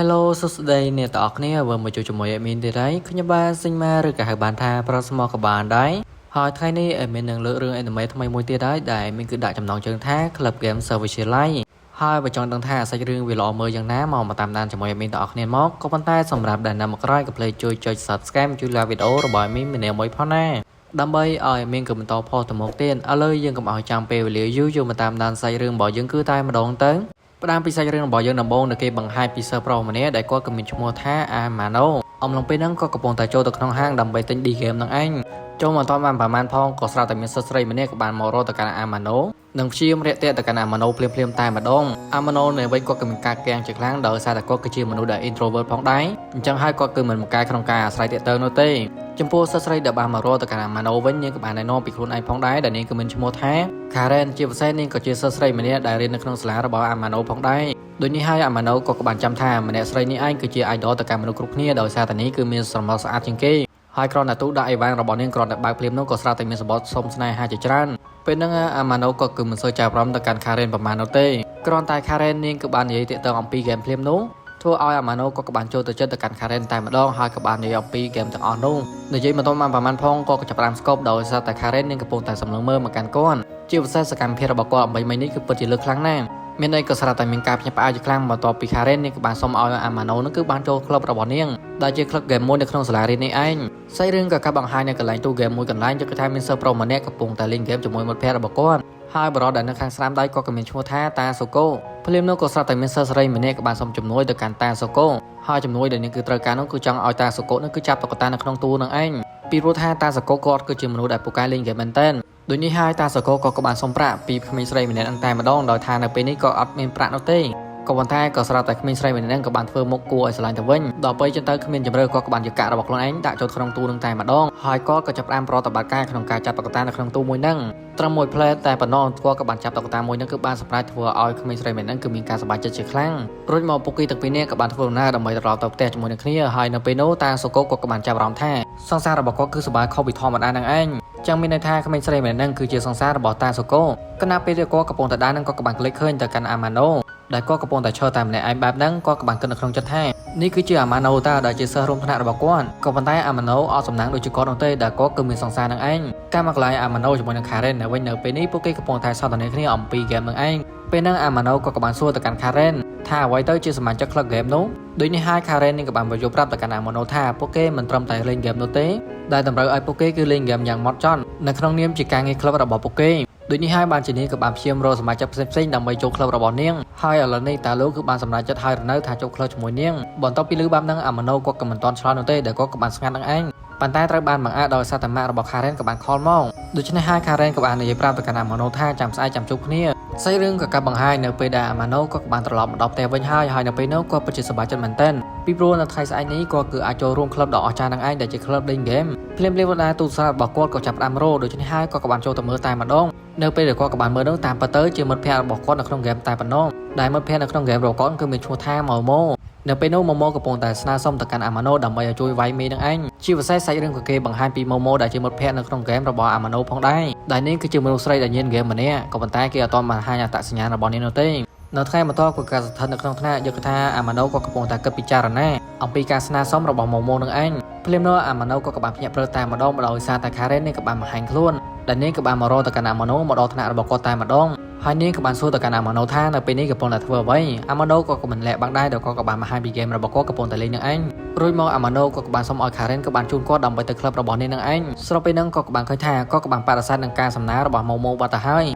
Hello សួស្តីអ្នកទាំងអស់គ្នាវិលមកជួបជាមួយ admin ទៀតហើយខ្ញុំបាទសិញម៉ាឬក៏ហៅបានថាប្រុសស្មោះក៏បានដែរហើយថ្ងៃនេះ admin នឹងលើករឿង anime ថ្មីមួយទៀតហើយដែល admin គឺដាក់ចំណងជើងថា Club Game Service Live ហើយបើចង់ដឹងថាសាច់រឿងវាល្អមើលយ៉ាងណាមកមកតាមដានជាមួយ admin ទាំងអស់គ្នាមកក៏ប៉ុន្តែសម្រាប់ដែលនៅមកក្រោយកុំភ្លេចជួយចុច Subscribe ជួយ like វីដេអូរបស់ admin ម្នាក់មួយផងណាដើម្បីឲ្យ admin ក៏បន្តផុសទៅមុខទៀតឥឡូវយើងកុំឲ្យចាំពេលវេលាយូរយកមកតាមដានសាច់រឿងរបស់យើងគឺតែម្ដងទៅផ្ដើមពីសាច់រឿងរបស់យើងដំបូងនៅគេបង្ហាញពីសិស្សប្រុសម្នាក់ដែលគាត់ក៏មានឈ្មោះថាអាម៉ាណូអំឡុងពេលហ្នឹងក៏កំពុងតែចូលទៅក្នុងហាងដើម្បីទិញ D game នឹងឯងចូលមកតបានប្រហែលផងក៏ស្រាប់តែមានសិស្សស្រីម្នាក់ក៏បានមករកទៅកាន់អាម៉ាណូនិងព្យាយាមរាក់ទាក់ទៅកាន់អាម៉ាណូភ្លាមៗតែម្ដងអាម៉ាណូនៅវិញគាត់ក៏មានការកាំងជាខ្លាំងដោយសារតែគាត់គឺជាមនុស្សដែល introvert ផងដែរអញ្ចឹងហើយគាត់គឺមិនមកកែក្នុងការអាស្រ័យទាក់ទងនោះទេចំពោះសិស្សស្រីដែលបានមករកទៅកាន់អាម៉ាណូវិញនាងក៏បានណែនាំពីខ្លួនឯងផងដែរដែលនាងក៏មានឈ្មោះថា Karen ជាពិសេសនាងក៏ជាសិស្សស្រីម្នាក់ដែលរៀននៅក្នុងសាលារបស់អាម៉ាណូផងដែរដូចនេះហើយអាម៉ាណូក៏បានចាំថាម្នាក់ស្រីនេះឯងគឺជា idol ទៅកាន់មនុស្សគ្រប់គ្នាដោយសារតែនេះគឺមានស្រមោលស្អាតជាងគេហើយគ្រាន់តែទូដាក់អីវ៉ាន់របស់នាងគ្រាន់តែបើកភ្លាមនោះក៏ស្រាប់តែមានសម្បត្តិសុំស្នេហាជាច្រើនពេលហ្នឹងអាម៉ាណូក៏គឺមិនសូវចាប់អារម្មណ៍ទៅកាន់ Karen ប្រហែលនោះទេគ្រាន់តែ Karen នាងគឺបាននិយាយទាក់ទងអំពី game ភ្លាមនោះធ្វើឲ្យអាម៉ាណូក៏បានចូលទៅចិត្តទៅកាន់ Karen តែម្ដងហើយក៏បាននិយាយអំពី game ទាំងអស់នោះនិយាយមិនទាន់បានប្រហែលផងក៏ចាប់ផ្ដើមស្គប់ដោយសារតែ Karen នាងកំពុងតែសម្លឹងមើលមកកាន់គាត់ជាពិសេសសកម្មភាពរបស់គាត់អំបីមិញនេះគឺពិតជាលើកខ្លាំងណាស់មានន័យក៏ស្រាប់តែមានការភ្ញាក់ផ្អើលជាខ្លាំងបន្ទាប់ពី Karen នាងក៏បានសុំឲ្យអាម៉ាណូនឹងគឺបានចូលក្លឹបរបស់នាងដែលជាក្លឹបហ្គេមមួយនៅក្នុងសាលារៀននេះឯងសាច់រឿងក៏កាប់បង្ហាញនៅកន្លែងទូហ្គេមមួយកន្លែងយកថាមានសិស្សប្រុសម្នាក់កំពុងតែលេងហ្គេមជាមួយមិត្តភ័ក្តិរបស់គាត់ហើយបរិសុទ្ធដែលនៅខាងស្រាមដៃក៏ក៏មានឈ្មោះថាតាសូកូភ្លាមនោះក៏ស្រាប់តែមានសិស្សស្រីម្នាក់ក៏បានសុំជំនួយទៅកាន់តាសូកូហើយជំនួយដែលនាងគឺត្រូវការនោះគឺចង់ឲ្យតាសូកូនោះគឺចាប់តុក្កតានៅក្នុងទូនឹងឯងពីព្រោះថាតាសូកូគាត់គឺជាមនុស្សដែលពូកែលេងហ្គេមមែនទែនដូចនេះហើយតាសូកូក៏បានសុំប្រាក់ពីក្មេងស្រីម្នាក់នឹងតែម្ដងដោយថានៅពេលនេះក៏អត់មានប្រាក់នោះទេក៏ប៉ុន្តែក៏ស្រាប់តែក្មេងស្រីម្នាក់នឹងក៏បានធ្វើមុខគួរឲ្យស្រឡាញ់ទៅវិញដល់ពេលចឹងទៅគ្មានជម្រើសគាត់ក៏បានយកកាក់របស់ខ្លួនឯងដាក់ចូលក្នុងទូនឹងតែម្ដងហើយគាត់ក៏ចាប់ផ្ដើមប្រតិបត្តិការក្នុងការចាប់តុក្កតានៅក្នុងទូមួយហ្នឹងត្រឹមមួយផ្លែតែប៉ុណ្ណោះគាត់ក៏បានចាប់តុក្កតាមួយហ្នឹងគឺបានសម្រេចធ្វើឲ្យក្មេងស្រីម្នាក់ហ្នឹងគឺមានការសប្បាយចិត្តជាខ្លាំងរួចមកពួកគេទាំងពីរនាក់ក៏បានធ្វើដំណើរដើម្បីត្រឡប់ទៅផ្ទះជាមួយនឹងគ្នាហើយនៅពេលនោះតាសូកូក៏បានចាប់អារម្មណ៍ថាសង្សាររបស់គាត់គឺសប្បាយខុសពីធម្មតានឹងឯងចឹងមានន័យថាក្មេងស្រីម្នាក់ហ្នឹងគឺជាសង្សាររបស់តាសូកូខណៈពេលដែលគាត់កំពុងតែដើរនឹងគាត់ក៏បានក្លេកឃើញទៅកាន់អាម៉ាណូដែលគាត់កំពុងតែឈរតែម្នាក់ឯងបែបហ្នឹងគាត់ក៏បានគិតនៅក្នុងចិត្តថានេះគឺជាអាម៉ាណូតាដែលជាសិស្សរួមថ្នាក់របស់គាត់ក៏ប៉ុន្តែអាម៉ាណូអត់សំណាងដូចជាគាត់នោះទេដែលគាត់គឺមានសង្សារនឹងឯងកាលមកកន្លែងអាម៉ាណូជាមួយនឹង Karen នៅវិញនៅពេលនេះពួកគេកំពុងតែសន្ទនាគ្នាអំពីហ្គេមនឹងឯងពេលហ្នឹងអាម៉ាណូក៏បានសួរទៅកាន់ Karen ថាអ្វីទៅជាសមាជិកក្លឹបហ្គេមនោះដូចនេះហើយ Karen នេះក៏បានបញ្យល់ប្រាប់ទៅកាន់អាម៉ាណូថាពួកគេមិនត្រឹមតែលេងហ្គេមនោះទេដែលតម្រូវឲ្យពួកគេគឺលេងហ្គេមយ៉ាងម៉ត់ចត់នៅក្នុងនាមជាការងារក្លឹបរបស់ពួកគេដូចនេះហើយបានជានាងក៏បានព្យាយាមរកសមាជិកផ្សេងៗដើម្បីចូលក្លឹបរបស់នាងហើយឥឡូវនេះតាលោកគឺបានសម្រេចចិត្តហើយរនៅថាចូលក្លឹបជាមួយនាងបន្ទាប់ពីលឺបែបហ្នឹងអាម៉ាណូគាត់ក៏មិនទាន់ឆ្លើយនោះទេដែលគាត់ក៏បានស្ងាត់នឹងឯងប៉ុន្តែត្រូវបានបង្អាក់ដោយសារតែម៉ាក់របស់ Karen ក៏បាន call មកដូច្នេះហើយ Karen ក៏បាននិយាយប្រាប់ទៅកាន់អាម៉ាណូថាចាំស្អែកចាំជួបគ្នាសាច់រឿងក៏កាប់បង្ហាញនៅពេលដែលអាម៉ាណូក៏បានត្រឡប់មកដល់ផ្ទះវិញហើយហើយនៅពេលនោះគាត់ពិតជាសប្បាយចិត្តមែនទែនពីព្រោះនៅថ្ងៃស្អែកនេះគាត់គឺអាចចូលរួមក្លឹបដ៏អស្ចារ្យនឹងឯងដែលជាក្លឹបលេងហ្គេមភ្លាមៗដែរទូរស័ព្ទរបស់គាត់ក៏ចាប់ផ្ដើមរោដូច្នេះហើយគាត់ក៏បានចូលទៅមើលតែម្ដងនៅពេលដែលគាត់ក៏បានមើលនោះតាមពិតទៅជាមិត្តភ័ក្តិរបស់គាត់នៅក្នុងហ្គេមតែប៉ុណ្ណោះដែលមិត្តភ័ក្តិនៅក្នុងហ្គេមរបស់គាត់គឺមានឈ្មោះថាម៉ូម៉ូនៅពេលនោះម៉ូម៉ូកំពុងតែស្នើសុំទៅកាន់អាម៉ាណូដើម្បីឲ្យជួយវាយមេនឹងឯងជាពិសេសសាច់រឿងក៏គេបង្ហាញពីម៉ូម៉ូដែលជាមិត្តភ័ក្តិនៅក្នុងហ្គេមរបស់អាម៉ាណូផងដែរដែលនាងគឺជាមនុស្សស្រីដែលញៀនហ្គេមម្នាក់ក៏ប៉ុន្តែគេអត់ទាន់បង្ហាញអត្តសញ្ញាណរបស់នាងនោះទេនៅថ្ងៃបន្ទាប់ក៏ការស្ថិតនៅក្នុងថ្នាក់យកថាអាម៉ាណូក៏កំពុងតែគិតពិចារណាអំពីការស្នើសុំរបស់ម៉ូម៉ូនឹងឯងភ្លាមនោះអាម៉ាណូក៏បានភ្ញាក់ព្រឹលតែម្ដងដោយសារតែ Karen នេះក៏បានបង្ហាញខ្លួនដែលនាងក៏បានមករកទៅកាន់អាម៉ាណូមកដល់ថ្នាក់របស់គាត់តែម្ដងហើយនាងក៏បានសួរទៅកាន់អាម៉ាណូថានៅពេលនេះកំពុងតែធ្វើអ្វីអាម៉ាណូក៏ក៏មិនលាក់បាំងដែរដល់គាត់ក៏បានបង្ហាញពីហ្គេមរបស់គាត់កំពុងតែលេងនឹងឯងរួចមកអាម៉ាណូក៏បានសុំឲ្យ Karen ក៏បានជូនគាត់ដើម្បីទៅក្លឹបរបស់នាងនឹងឯងស្របពេលហ្នឹងក៏បានឃើញថាគាត់ក៏បានបដិសេធនឹងការសំណើរបស់ម៉ូម៉ូបាត់ទៅហើ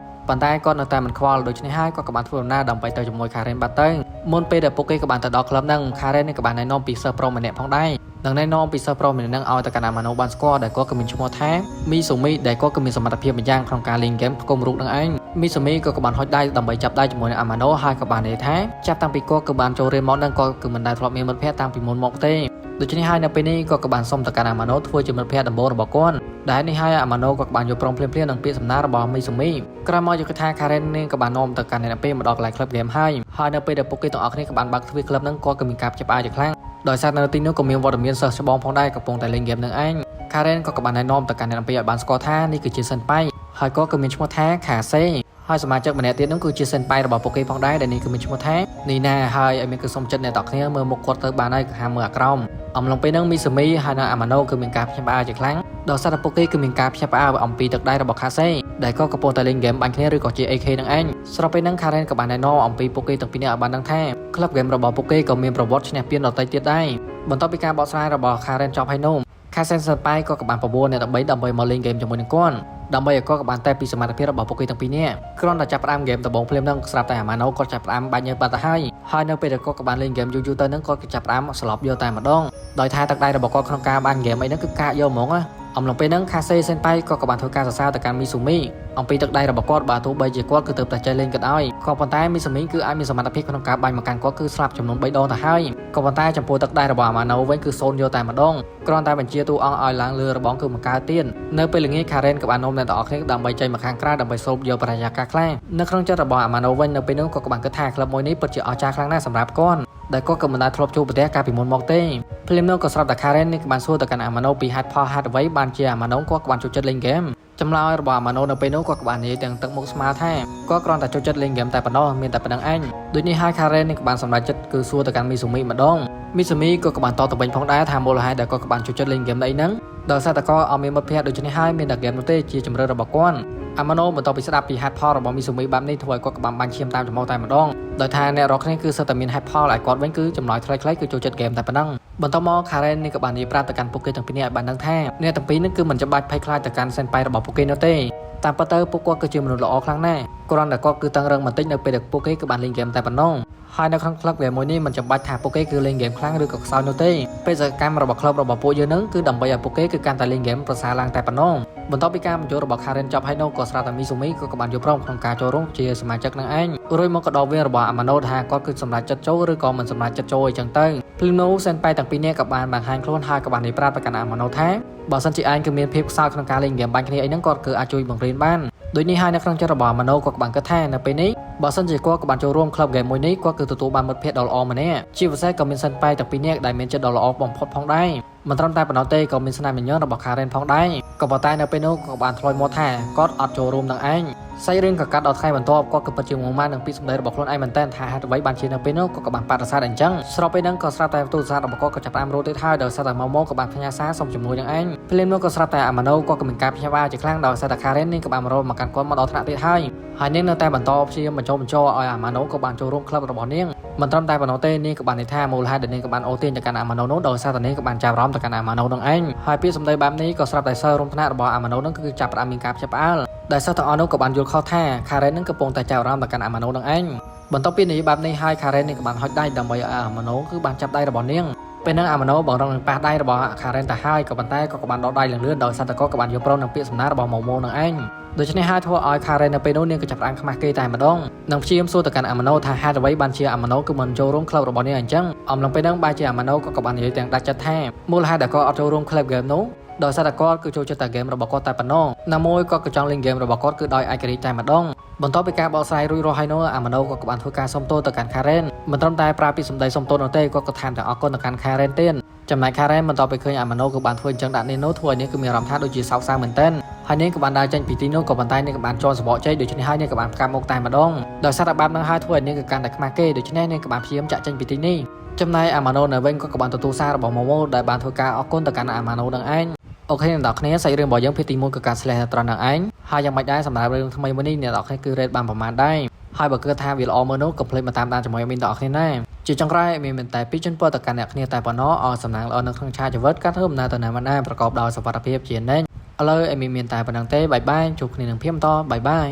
យប៉ុន្តែគាត់នៅតែមិនខ្វល់ដូច្នេះហើយគាត់ក៏បានធ្វើដំណើរដើម្បីទៅជាមួយ Karen បាត់ទៅមុនពេលដែលពួកគេក៏បានទៅដល់ក្លឹបហ្នឹង Karen នេះក៏បានណែនាំពីសិស្សប្រុសម្នាក់ផងដែរនឹងណែនាំពីសិស្សប្រុសម្នាក់ហ្នឹងឲ្យទៅកាន់អាម៉ាណូបានស្គាល់ដែលគាត់ក៏មានឈ្មោះថាមីសូមីដែលគាត់ក៏មានសមត្ថភាពម្យ៉ាងក្នុងការលេងហ្គេមផ្គុំរូបនឹងឯងមីសូមីក៏បានហុចដៃដើម្បីចាប់ដៃជាមួយនឹងអាម៉ាណូហើយក៏បាននិយាយថាចាប់តាំងពីគាត់ក៏បានចូលរៀនមកនឹងគាត់គឺមិនដែលធ្លាប់មានមិត្តភ័ក្តិតាំងពីមុនមកទេដូច្នេះហើយនៅពេលនេះក៏បានសុំទៅកាន់អាម៉ាណូធ្វើជាមិត្តភ័ក្តិដំបូងរបស់គាត់ដែលនេះហើយអាម៉ាណូក៏បានយល់ព្រមភ្លាមៗនឹងពាក្យសំណើរបស់មីសូមីក្រោយមកយកថា Karen នេះក៏បាននាំទៅកាន់អ្នកពេលមកដល់កន្លែងក្លឹបហ្គេមហើយហើយនៅពេលដែលពួកគេទាំងអស់គ្នាក៏បានបើកទ្វារក្លឹបហ្នឹងគាត់ក៏មានការភ្ញាក់ផ្អើលជាខ្លាំងដោយសារនៅទីនោះក៏មានវត្តមានសិស្សច្បងផងដែរកំពុងតែលេងហ្គេមនឹងឯង Karen ក៏បានណែនាំទៅកាន់អ្នកអំពីឲ្យបានស្គាល់ថានេះគឺជាសិនប៉ៃហើយក៏មានឈ្មោះថាខាសេ ហើយសមាជិកម្នាក់ទៀតនោះគឺជា 先輩 របស់ពួកគេផងដែរដែលនេះគឺមានឈ្មោះថានីណាហើយឲ្យមានគឺសុំចិត្តអ្នកទាំងគ្នាមើលមុខគាត់ទៅបានហើយហាមើលអាក្រមអំឡុងពេលហ្នឹងមីសាមីហើយនិងអាម៉ាណូគឺមានការភ្ញាក់ផ្អើលជាខ្លាំងដោយសារតែពួកគេគឺមានការភ្ញាក់ផ្អើលអំពីទឹកដៃរបស់ខាសេដែលក៏កំពុងតែលេងហ្គេមបាញ់គ្នាឬក៏ជា AK នឹងឯងស្របពេលហ្នឹងខារ៉េនក៏បានណែនាំអំពីពួកគេទាំងពីរនាក់ឲ្យបានដឹងថាក្លឹបហ្គេមរបស់ពួកគេក៏មានប្រវត្តិឈ្នះពានដទៃទៀតដែរបន្ទាប់ពីការបកស្រាយរបស់ខារ៉េនចប់ហើយនោះខាសេន 先輩 ក៏បានបបួលអ្នកទាំងបីដើម្បីមកលេងហ្គេមជាមួយនឹងគាត់ដើម្បីឲ្យគាត់ក៏បានតែពីសមត្ថភាពរបស់ពួកគេទាំងពីរនាក់គ្រាន់តែចាប់ផ្ដើមហ្គេមដំបូងភ្លាមហ្នឹងស្រាប់តែអាម៉ាណូគាត់ចាប់ផ្ដើមបាញ់ញើសបាត់ទៅហើយហើយនៅពេលដែលគាត់ក៏បានលេងហ្គេមយូរៗទៅហ្នឹងគាត់ក៏ចាប់ផ្ដើមស្លប់យកតែម្ដងដោយថាទឹកដៃរបស់គាត់ក្នុងការបានហ្គេមអីហ្នឹងគឺកាកយកហ្មងណាអំឡុងពេលហ្នឹងខាសេ 先輩 ក៏បានធ្វើការសរសើរទៅកាន់មីស៊ូមីអំពីទឹកដៃរបស់គាត់បើទោះបីជាគាត់គឺទៅតែចេះលេងក៏ដោយក៏ប៉ុន្តែមីស៊ូមីគឺអាចមានសមត្ថភាពក្នុងការបាញ់មកកាន់គាត់គឺស្លាប់ចំនួន3ដងទៅហើយក៏ប៉ុន្តែចំពោះទឹកដៃរបស់អាម៉ាណូវិញគឺសូន្យយកតែម្ដងគ្រាន់តែបញ្ជាតួអង្គឲ្យឡើងលើរបងគឺមកកើតទៀតនៅពេលល្ងាចខារ៉េនក៏បាននាំអ្នកទាំងអស់គ្នាដើម្បីចេញមកខាងក្រៅដើម្បីស្រូបយកបរិយាកាសខ្លះនៅក្នុងចិត្តរបស់អាម៉ាណូវិញនៅពេលនោះក៏បានគិតថាក្លឹបមួយនេះពិតជាអស្ចារ្យខ្លាំងណាស់សម្រាប់គាត់ដែលគាត់ក៏មិនដែលធ្លាប់ជួបប្រទះកាលពីមុនមកទេភ្លាមនោះក៏ស្រាប់តែខារ៉េននេះក៏បានសួរទៅកាន់អាម៉ាណូពីហេតុផលហេតុអ្វីបានជាអាម៉ាណូគាត់ក៏បានចូលចិត្តលេងហ្គេមចម្លើយរបស់អាម៉ាណូនៅពេលនោះគាត់ក៏បាននិយាយទាំងទឹកមុខស្មើថាគាត់គ្រាន់តែចូលចិត្តលេងហ្គេមតែប៉ុណ្ណោះមានតែប៉ុណ្្នឹងឯងដូចនេះហើយខារ៉េននេះក៏បានសម្រេចចិត្តគឺសួរទៅកាន់មីស៊ូមីម្ដងមីស៊ូមីក៏បានតបទៅវិញផងដែរថាមូលហេតុដែលគាត់ក៏បានចូលចិត្តលេងហ្គេមអីហ្នឹងដោយសារតែគាត់អត់មានមិត្តភ័ក្តិដូច្នេះហើយមានតែហ្គេមនោះទេជាជម្រើសរបស់គាត់អាម៉ាណូបន្ទាប់ពីស្ដាប់ពីហេតុផលរបស់មីស៊ូមីបែបនេះធ្វើឲ្យគាត់ក៏បានបាញ់ឈាមតាមច្រមុះតែម្ដងដោយថាអ្នករកគ្នាគឺសុទ្ធតែមានហេតុផលឲ្យគាត់វិញគឺចម្លើយខ្លីៗគឺចូលចិត្តហ្គេមតែប៉ុណ្ណឹងបន្ទាប់មកខារ៉េននេះក៏បាននិយាយប្រាប់ទៅកាន់ពួកគេទាំងពីរនាក់ឲ្យបានដឹងថាអ្នកទាំងពីរនេះគឺមិនចាំបាច់ភ័យខ្លាចទៅកាន់ 先輩 របស់ពួកគេនោះទេតាមពិតទៅពួកគាត់គឺជាមនុស្សល្អខ្លាំងណាស់គ្រាន់តែគាត់គឺតឹងរឹងបន្តិចនៅពេលដែលពួកគេគឺបានលេងហ្គេមតែប៉ុណ្ណោះហើយនៅក្នុងក្លឹបហ្គេមមួយនេះមិនចាំបាច់ថាពួកគេគឺលេងហ្គេមខ្លាំងឬក៏ខ្សោយនោះទេបេសកកម្មរបស់ក្លឹបរបស់ពួកយើងនឹងគឺដើម្បីឲ្យពួកគេគឺកាន់តែលេងហ្គេមប្រសើរឡើងតែប៉ុណ្ណោះបន្ទាប់ពីការបញ្ចូលរបស់ Karen ចប់ហើយនោះក៏ស្រាប់តែ Mizumi ក៏បានយល់ព្រមក្នុងការចូលរួមជាសមាជិកនឹងឯងរួចមកក៏ដល់វេនរបស់ Amano ថាគាត់គឺសម្រេចចិត្តចូលឬក៏មិនសម្រេចចិត្តចូលអីចឹងទៅភ្លាមនោះ 先輩 ទាំងពីរនាក់ក៏បានបង្ហាញខ្លួនហើយក៏បាននិយាយប្រាប់ទៅកាន់ Amano ថាបើសិនជាឯងគឺមានភាពខ្សោយក្នុងការលេងហ្គេមបាញ់គ្នាអីហ្នឹងគាត់គឺអាចជួយបង្រៀនបានដូចនេះហើយនៅក្នុងចិត្តរបស់ Amano ក៏បានគិតថានៅពេលនេះបើសិនជាគាត់ក៏បានចូលរួមក្លឹបហ្គេមមួយនេះគាត់គឺទទួលបានមិត្តភ័ក្តិដ៏ល្អម្នាក់ជាពិសេសក៏មាន 先輩 ទាំងពីរនាក់ដែលមានចិត្តដ៏ល្អបំផុតផងដែរមិនត្រឹមតែប៉ុណ្ណោះទេក៏មានស្នាមញញឹមរបស់ Karen ផងដែរក៏ប៉ុន្តែនៅពេលនោះក៏បានឆ្លើយមកថាគាត់អត់ចូលរួមនឹងឯងសាច់រឿងក៏កាត់ដល់ថ្ងៃបន្ទាប់គាត់ក៏ពិតជាងងម៉ាននឹងពីសម្ដីរបស់ខ្លួនឯងមែនតើថាហេតុអ្វីបានជានៅពេលនោះគាត់ក៏បានបដិសេធអញ្ចឹងស្របពេលហ្នឹងក៏ស្រាប់តែទូរស័ព្ទរបស់គាត់ក៏ចាប់ផ្ដើមរត់ទៀតហើយដោយសារតែម៉ូម៉ូក៏បានផ្ញើសារសុំជំនួយនឹងឯងភ្លាមនោះក៏ស្រាប់តែអាម៉ាណូក៏មានការផ្ញើជាខ្លាំងដោយសារតែ Karen នេះក៏បានមករកមកកាន់គាត់មកដល់ថ្នាក់ទៀតហើយហើយនាងនៅតែបន្តព្យាយាមបញ្ចុះបញ្ចូលឲ្យអាម៉ាណូក៏បានចូលរួមក្លឹបរបស់នាងមិនត្រឹមតែប៉ុណ្ណោះទេនាងក៏បាននិយាយថាមូលហេតុដែលនាងក៏បានអូសទាញទៅកាន់អាម៉ាណូនោះដោយសារតែនាងក៏បានចាប់អារម្មណ៍ទៅកាន់អាម៉ាណូនឹងឯងហើយពាក្យសម្ដីបែបនេះក៏ស្រាប់តែសិស្សរួមថ្នាក់របស់អាម៉ាណូនឹងគឺចាប់ផ្ដើមមានការភ្ញាក់ផ្អើលដែលសិស្សទាំងអស់នោះក៏បានយល់ខុសថា Karen នឹងកំពុងតែចាប់អារម្មណ៍ទៅកាន់អាម៉ាណូនឹងឯងបន្ទាប់ពីនិយាយបែបនេះហើយ Karen នេះក៏បានហុចដៃដើម្បីឲ្យអាម៉ាណូគឺបានចាប់ដៃរបស់នាងពេលហ្នឹងអាម៉ាណូបងរងនឹងប៉ះដៃរបស់ Karen ទៅហើយក៏ប៉ុន្តែក៏បានដកដៃលឿនៗដោយសារតែគាត់ក៏បានយល់ព្រមនឹងពាក្យសម្ដីរបស់ម៉ូម៉ូនឹងឯងដូច្នេះហើយធ្វើឲ្យ Karen នៅពេលនោះនាងក៏ចាប់ផ្ដើមខ្មាស់គេតែម្ដងនិងព្យាយាមសួរទៅកាន់អាម៉ាណូថាហេតុអ្វីបានជាអាម៉ាណូគឺមិនចូលរួមក្លឹបរបស់នាងអញ្ចឹងអំឡុងពេលហ្នឹងបែរជាអាម៉ាណូក៏បាននិយាយទាំងដាច់ចិត្តថាមូលហេតុដែលគាត់អត់ចូលរួមក្លឹបហ្គេមនោះដោយសារតែគាត់គឺចូលចិត្តតែហ្គេមរបស់គាត់តែប៉ុណ្ណោះណាមួយគាត់ក៏ចង់លេងហ្គេមរបស់គាត់គឺដោយឯករាជ្យតែម្ដងបន្ទាប់ពីការបកស្រាយរួចរាល់ហើយនោះអាម៉ាណូក៏បានធ្វើការសុំទោសទៅកាន់ Karen មិនត្រឹមតែប្រើពាក្យសម្ដីសុំទោសនោះទេគាត់ក៏ថែមទាំងអរគុណទៅកាន់ Karen ទៀតចំណែក Karen បន្ទាប់ពីឃើញអាម៉ាណូគឺបានធ្វើអញ្ចឹងដាក់នាងនោះធ្វើឲ្យនាងគឺមានអារម្មណ៍ថាដូចជាសោកសៅមែនទែនហើយនាងក៏បានដើរចេញពីទីនោះក៏ប៉ុន្តែនាងក៏បានជន់សបកចេញដូច្នេះហើយនាងក៏បានផ្កាប់មុខតែម្ដងដោយសារតែបែបហ្នឹងហើយធ្វើឲ្យនាងក៏កាន់តែខ្មាស់គេដូច្នេះនាងក៏បានព្យាយាមចាក់ចេញពីទីនេះចំណែកអាម៉ាណូនៅវិញក៏បានទទួលសាររបស់ម៉ូម៉ូដែលបានធ្វើការអរគុណទៅកាន់អាម៉ាណូនឹងឯង OK អ្នកនរគ្នាសាច់រឿងរបស់យើងភាគទី1គឺការ slash ត្រង់នឹងឯងហើយយ៉ាងម៉េចដែរសម្រាប់រឿងថ្មីមួយនេះអ្នកនរគ្នាគឺ rate បានប្រហែលដែរហើយបើគិតថាវាល្អមើលនោះកុំភ្លេចមកតាមដានជាមួយមីនទាំងអស់គ្នាណាជាចុងក្រោយមានមែនតែពីជនពរទៅកាន់អ្នកគ្នាតែប៉ុណ្ណោះឲ្យសំណាងល្អនៅក្នុងឆាកជីវិតការធ្វើដំណើរទៅណាមកណាប្រកបដោយសុវត្ថិភាពជានិច្ចឥឡូវអេមីមានតែប៉ុណ្្នឹងទេbye bye ជួបគ្នានឹងភាពបន្ត bye bye.